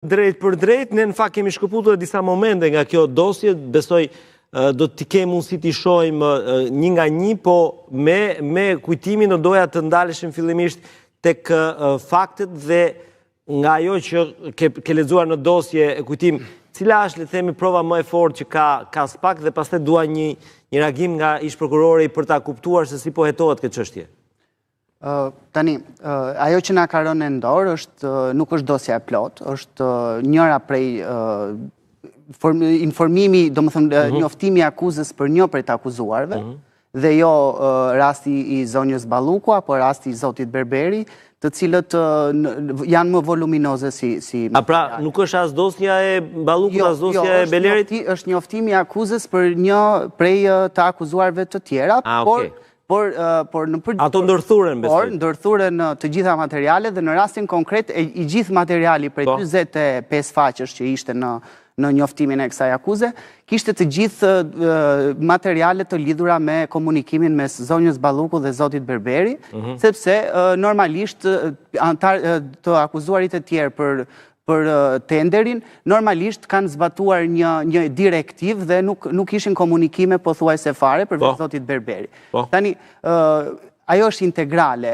Drejtpërdrejt, ne në fakt kemi shkëputur edhe disa momente nga kjo dosje, besoj do t'i kemi mundësi t'i shohim një nga një, po me, me Kujtimin do doja të ndaleshim fillimisht tek faktet dhe nga ajo që ke, ke lexuar në dosje e Kujtim, cila është, le të themi, prova më e fortë që ka, ka SPAK dhe pastaj dua një, një reagim nga ish prokurori për ta kuptuar se si po hetohet kjo çështje. Tani, ajo që na ka rënë në dorë është nuk është dosja e plotë, është njëra prej informimi, domethënë mhm. njoftimi i akuzës për një prej të akuzuarve, mhm. dhe jo rasti i zonjës Balluku apo rasti i zotit Berberi, të cilët janë më voluminoze si si A pra, nuk është as dosja e Ballukut, jo, as dosja jo, e Belerit? Është njoftimi i akuzës për një prej të akuzuarve të tjera, por Por, por në për... Ato ndërthuren, besoj. Por, ndërthuren të gjitha materialet dhe në rastin konkret, e, i gjithë materiali prej 45 po. faqesh që ishte në, në njoftimin e kësaj akuze, kishte të gjithë materialet të lidhura me komunikimin mes zonjës Balluku dhe zotit Berberi, mhm. sepse normalisht antar, të akuzuarit e tjerë për për tenderin, normalisht kanë zbatuar një një direktivë dhe nuk nuk ishin komunikime pothuajse fare përveç po. zotit Berberi. Po. Tani, ë ajo është integrale,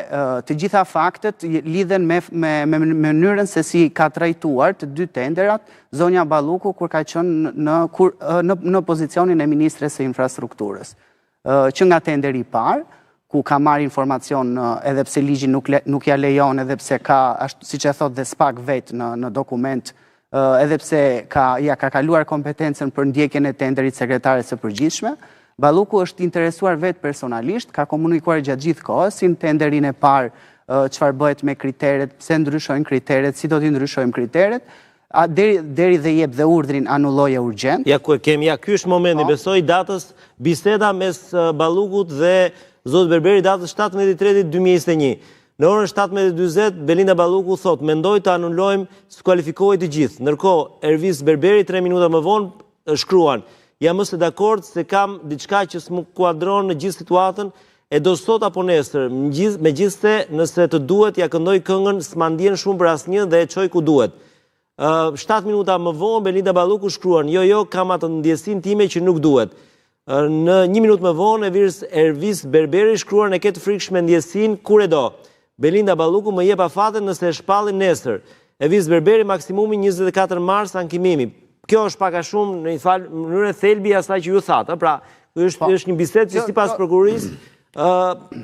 të gjitha faktet lidhen me me me mënyrën se si ka trajtuar të dy tenderat zonja Balluku kur ka qenë në kur në në pozicionin e ministres së infrastrukturës. Që nga tenderi i parë, ku ka marrë informacion edhe pse ligji nuk nuk ia lejon edhe pse ka ashtu siç e thotë dhe SPAK vetë në në dokument edhe pse ka ia ka kaluar kompetencën për ndjekjen e tenderit sekretares së përgjithshme, Balluku është interesuar vetë personalisht, ka komunikuar gjatë gjithë kohës, si në tenderin e parë çfarë bëhet me kriteret, pse ndryshojnë kriteret, si do t'i ndryshojmë kriteret, A deri deri dhe jep dhe urdhrin anulloje urgjent. Ja ku e kemi, ja ky është momenti, po. besoj datës biseda mes Ballukut dhe zotit Berberi datës 17.3.2021. Në orën 17.40, Belinda Balluku thotë, mendoj të anulojmë, skualifikoji të gjithë. Ndërkohë, Ervis Berberi, 3 minuta më vonë, shkruan, jam më se dakord se kam diçka që s'më kuadron në gjithë situatën, e do sot apo nesër, megjithëse nëse të duhet ia këndoj këngën, s'ma ndjen shumë për asnjë dhe e çoj ku duhet. 7 minuta më vonë, Belinda Balluku shkruan, jo, jo, kam atë ndjesinë time që nuk duhet. Në një minutë më vonë, Ervis, Ervis Berberi shkruan e ke të frikshme ndjesinë kur e do. Belinda Balluku më jep afatin nëse e shpallim nesër. Ervis Berberi maksimumi 24 mars ankimimi. Kjo është pak a shumë në një farë mënyre thelbi i asaj që ju thatë, pra është po. është një bisedë që sipas prokurorisë ë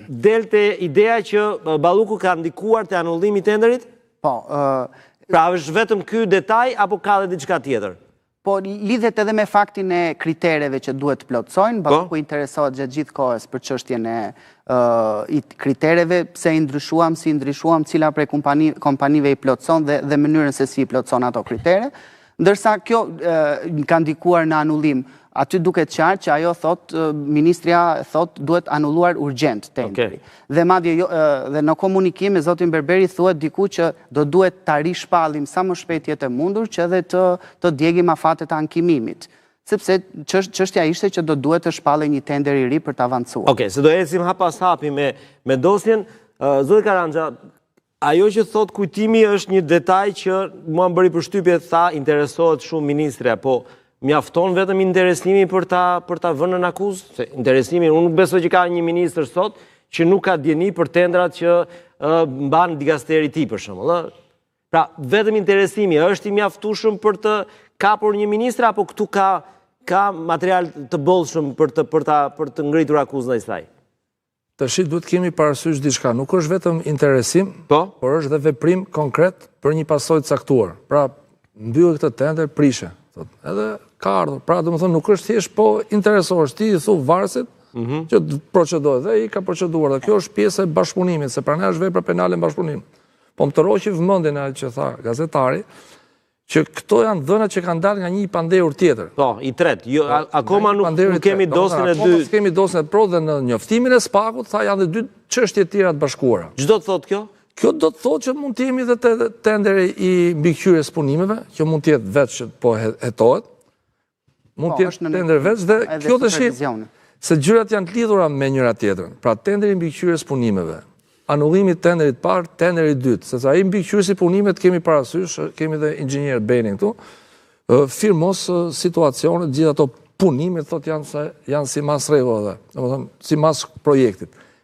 del te ideja që Balluku ka ndikuar te anullimi i tenderit? Po, ë Pra është vetëm ky detaj apo ka dhe diçka tjetër? Po, lidhet edhe me faktin e kritereve që duhet të plotësojnë, po. Balluku interesohet gjatë gjithë kohës për çështjen e i kritereve, pse i ndryshuam, si i ndryshuam, cila prej kompani, kompanive i plotëson dhe, dhe mënyrën se si i plotëson ato kritere. Ndërsa kjo ka ndikuar në anullim, aty duket qartë që ajo thotë, ministrja thotë duhet anulluar urgjent tenderi. Okay. Dhe madje jo, dhe në komunikim me zotin Berberi thuhet diku që do duhet ta rishpallim sa më shpejt jetë e mundur që edhe të të djegim afatet e ankimimit. Sepse çështja ishte që do duhet të shpallej një tender i ri për të avancuar. Okej, okay, se do ecim hap pas hapi me me dosjen. Uh, zoti Karanxha, Ajo që thotë Kujtimi është një detaj që mua më bëri përshtypje, tha interesohet shumë ministrja, po mjafton vetëm interesimi për ta për ta vënë në akuzë? Se interesimi, unë nuk besoj që ka një ministër sot që nuk ka dijeni për tendrat që uh, mban dikasteri i tij për shembull, ë. Pra, vetëm interesimi është i mjaftueshëm për të kapur një ministër apo këtu ka ka material të bollshëm për të për ta për të ngritur akuzën ndaj saj? Tashi duhet të kemi parasysh diçka, nuk është vetëm interesim, po? por është dhe veprim konkret për një pasojë të caktuar. Pra, mbylle këtë tender, prishe. Thot, edhe ka ardhur. Pra, domethënë, nuk është thjesht po interesohesh, ti i thu varësit mm -hmm. që të procedojë, dhe i ka proceduar. Dhe kjo është pjesë e bashkëpunimit, se prandaj është vepra penale në bashkëpunim. Po më tërhoqi vëmendjen ajo që tha gazetari, që këto janë dhëna që kanë dalë nga një i pandehur tjetër. Po, i tretë, jo, po, akoma nuk, nuk kemi dosjen e dy. Akoma s'kemi dosjen e plotë dhe në njoftimin e SPAK-ut, tha janë dhe dy çështje tjera të bashkuara. Ç'do të thotë kjo? Kjo do të thotë që mund të jemi dhe te tenderi i mbikëqyrjes punimeve, që mund të jetë vetë që po hetohet, Mund po, të jetë tender veç dhe kjo tashi se gjërat janë të lidhura me njëra tjetrën. Pra tenderi i mbikëqyrjes punimeve. Anullimi i tenderit të parë, tenderit të dytë, sepse ai mbikëqyrësi i punimet kemi parasysh, kemi dhe inxhinier Benin këtu, firmos situacionet, gjithë ato punimet, thot janë, se, janë simas rregullave, domethënë, simas projektit.